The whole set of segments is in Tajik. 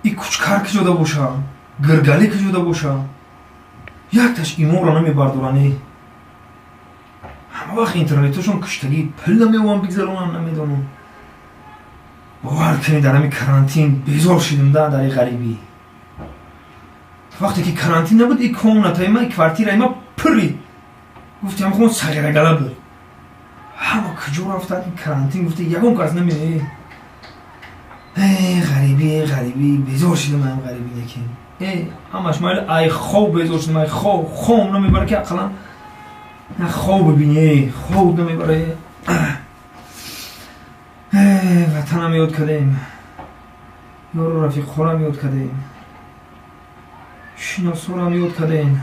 И кучкар киҷода боша, гиргалӣ киҷода боша, якташ имонро намебардорани. Ҳама вақт интернетошон куштагӣ, пул намеовам бигзаронам, намедонам. Бовар кунед, дар ҳами карантин безор шидем да дар и ғарибӣ. Вақте ки карантин набуд, и комнатаи ма, и квартираи ма пурри, гуфтем хон сағирагала буд. Ҳама куҷо рафтан? Ин карантин гуфте ягон кас намеои. Э, ғарибӣ, ғарибӣ, безор шидам ам ғарибӣ. Лекин э ҳамаш майли, ай хоб безор шидам, ай хоб. Хом намебара ки ақаллан на хоб бибини, хоб намебара. Э, ватанам ёд кардем, ёру рафиқҳорам ёд кардем, шиносорам ёд кардем.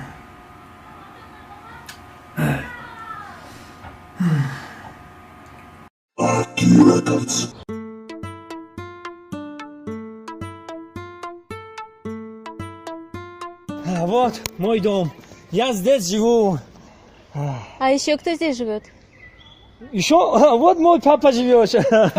Аки Records. Вот мой дом. Я здесь живу. А еще кто здесь живет? Еще вот мой папа живет. Салом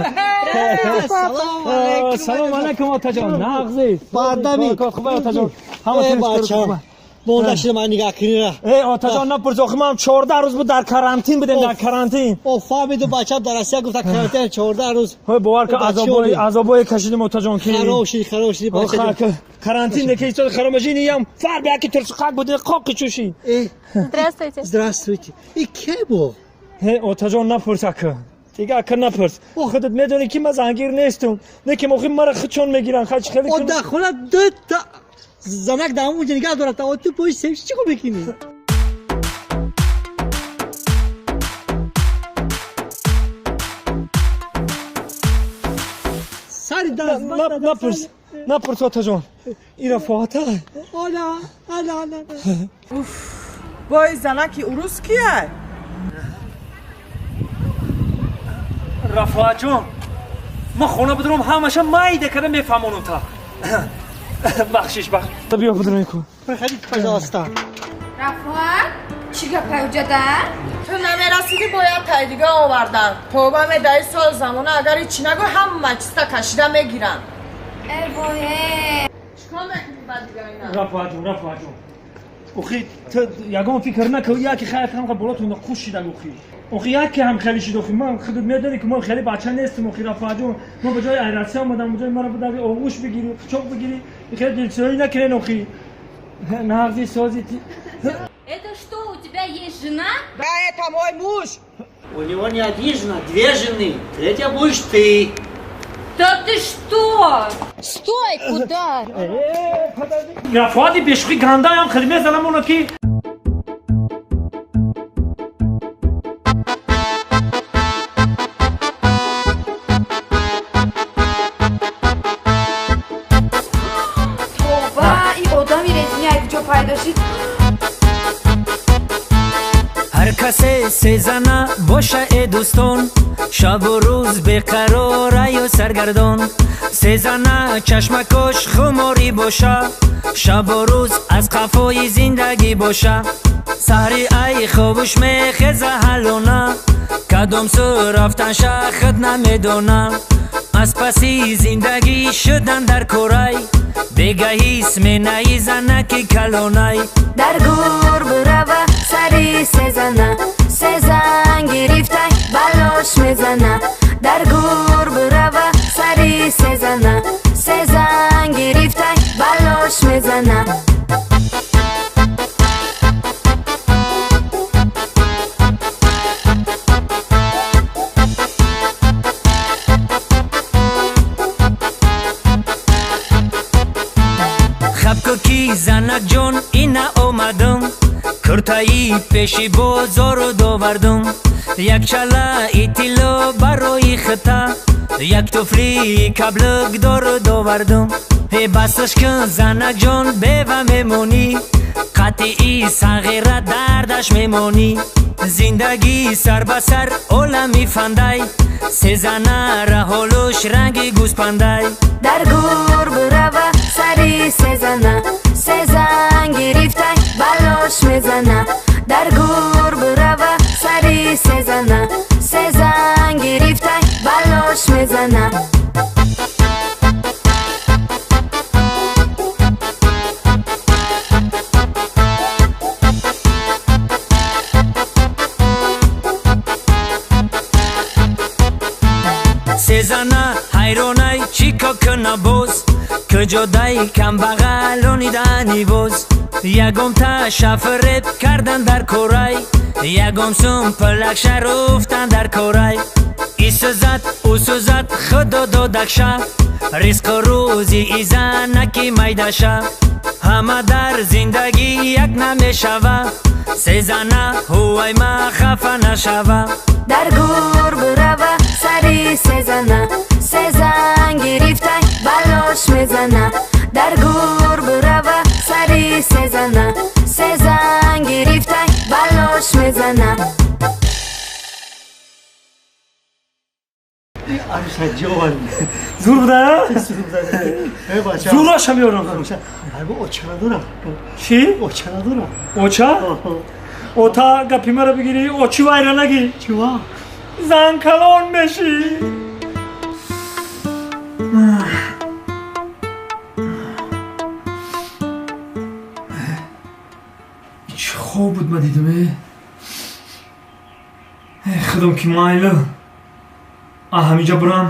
Салом алейкум, отаҷон. Нағзи? Бардами. Хуб, отаҷон. Ҳама Э, тинч? бачам. Монда шуда ман нигаҳ кунира. Э, отаҷон, напурс, охи ман 14 рӯз буд дар карантин будем, дар карантин. О, фаҳмиду бачам дар Россия гуфта карантин 14 рӯз. Ой, бовар кун, Бача азобои шудӣ. азобое кашидем, отаҷон, ки Хароб шуди, хароб шуди, бача. Карантин неки истод хароб шид, ям фарб яки турсуқак буд, қоқи чуши. Э, Здравствуйте. Здравствуйте. И ке бо? Э, отаҷон, напурс, ака. Дига ака, напурс. Худат медонӣ ки ман зангир нестум. Неки охи мара худшон мегиранд, хач хеле. О, да хона ду та занак дар ҳамонҷо нигаҳ дорад. О, ту пои сев чӣ кор мекунӣ? Сари даст. Напурс. Напурс, отаҷон. Ин рафоата. Ола, ала, ала. Вой, занаки урус кия? Рафоатҷон, ман хона бидурам, ҳамаша майда карда мефаҳмонам та. Бахшиш, бахш. Биё, бидурем ку. Проходите, пожалуйста. Рафоат, чӣ гапай уҷада? Ту намерасидӣ, бояд тайдига овардан. Тоба медаи, сол замона агар ҳичи нагӯй, ҳама чизта кашида мегиранд. Э, вой, э. Чикор мекунӣ ба дига ина? Рафоатҷон, рафоатҷон. Охи ту ягон фикр накун, яке хайр ҳамқа болотон хуш шидаг охи. Охи яке ҳам хеле шид охи. Ман худат медонӣ ки ман хеле бача нестам охи, рафоатҷон. Ман ба ҷои айратсия омадам, ба ҷои маро бидави оғӯш бигирӣ, қучоқ бигирӣ, хеле дилсӯӣ накунен охи. Нағзи сози ти. Это что, у тебя есть жена? Да, это мой муж. У него не одни жена, две жены. Третья будешь ты. Да ты что? Стой, куда? Рафоати бешухи гандаям хеле мезанам оно ки. Тоба, и одами резини ай куҷо пайдо шид? Ҳар касе сезана боша, э дӯстон, шабу рӯз беқарораю саргардон. Сезана чашмакош хуморӣ боша, шабу рӯз аз қафои зиндагӣ боша. Саҳри ай хобуш мехеза ҳалона, кадом сӯ рафтанша худ намедона. Аз паси зиндагӣ шудан дар корай, бегаҳис менаи занаки калонай. Дар гур бирава сари сезана, сезан гирифтай балош мезана. Дар гур бирава сари сезана, сезан гирифтай балош мезана. Хабку ки занакҷон, ина омадам, куртаи пеши бозору довардам, як чалаи тилло барои хита, як туфли каблукдору довардам. Э, басаш кун, занакҷон, бева мемонӣ, қатъии сағира дардаш мемонӣ. Зиндагӣ сар ба сар олами фандай, сезана раҳолуш ранги гӯспандай. Дар гур бирава сари сезана, сезан гирифтай балош мезана. Дар гур бирава сари сезана, сезан гирифтай балош мезана. Куҷодай камбағалони данивоз, ягон ташафреб кардан дар корай, ягон сум пулакша руфтан дар корай. Исӯзад, усӯзад, худо додакша, ризқу рӯзи изанаки майдаша. Ҳама дар зиндагӣ як намешава, сезана ҳувайма хафа нашава. Дар гур бирава сари сезана, сезан гирифтай балош мезана. Дар гур бирава сари сезана, сезан гирифтай балош мезана. Зур буда? Зураша меорам. Оча надорам. Чӣ? Оча надорам. Оча? Ота гапи маро бигирӣ, очи вайра нагӣ. Чива? Зан калон мешӣ. Чӣ хоб буд ма дидам, э? Худом ки майла. А ҳамиҷа бурам.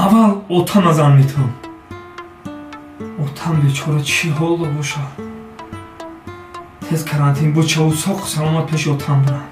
Аввал отама зан метавам. Отам бечора чӣ ҳоло бошад? Тез карантин бучаву соқу саломат пеши отам бурам.